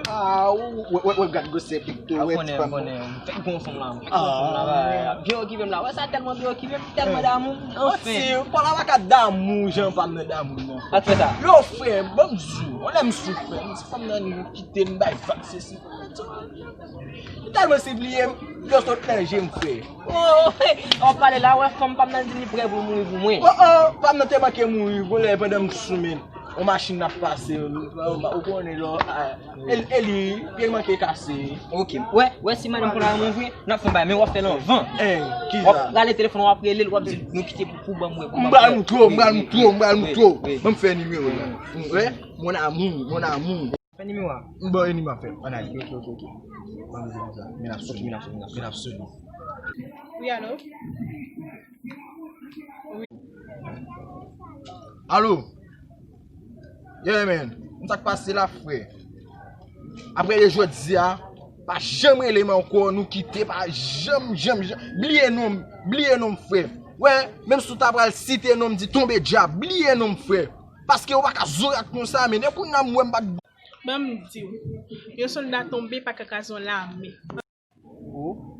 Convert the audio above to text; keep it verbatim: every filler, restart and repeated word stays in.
Ah, ou wè, wè, wè, gad gwosè pik tou, wè ti fanm. Konnen, konnen, m fèk gon fanm la, m fèk gon fanm la, byen okipe m la. Wè sa tèlman byen okipe m, tèlman damou. Anfen, kò la pa ka damou, jan pa m nan damou, non. Sa k fè sa? Yo, frè, ban m di w, yon lè m sou, frè, m di fanm nan nou kite m bay vag, sesi. Li tèlman sipliye m, yo sot nan je m, frè. Oh, oh, w ap pale la, wè fanm pa m nan di li prè pou mouri pou mwen. Oh, oh, pa m nan te manke mouri, gon lè pandan m sou, men. Yon machin ap pase, ou konnen lò, e li, pye l manke kase. Ok, wè, wè si madanm pou la renmen vre, n ap fè yon bagay, men w ap fè l anvan. W ap rale telefòn, w ap rele l, w ap di l, nou kite pou, pou ban m wè, pou ban m wè. M pral moutre w, m pral moutre w, m pral moutre w. Ban m fè nimewo la. Wè, mon amour, mon amour. Fè nimewo a. M ba w nimewo a, frè. Ann ale. Ok, ok, ok. Ban m di nou sa. Men ap sou li. Men ap sou li. Wi, alo? Alo? Yeah, man. Konn sa k pase la, frè? Apre de jodi a, pa janm rele m ankò, nou kite, pa janm, janm, janm. Bliye non m, bliye non m, frè. Wè, menm si w ta pral site non m, di tonbe dyab, bliye non m, frè. Paske w pa ka zorat konsa, men. E kounye a m wè m pa t Ban m di w, yon sòlda tonbe pa ka kraze yon lame. Oh,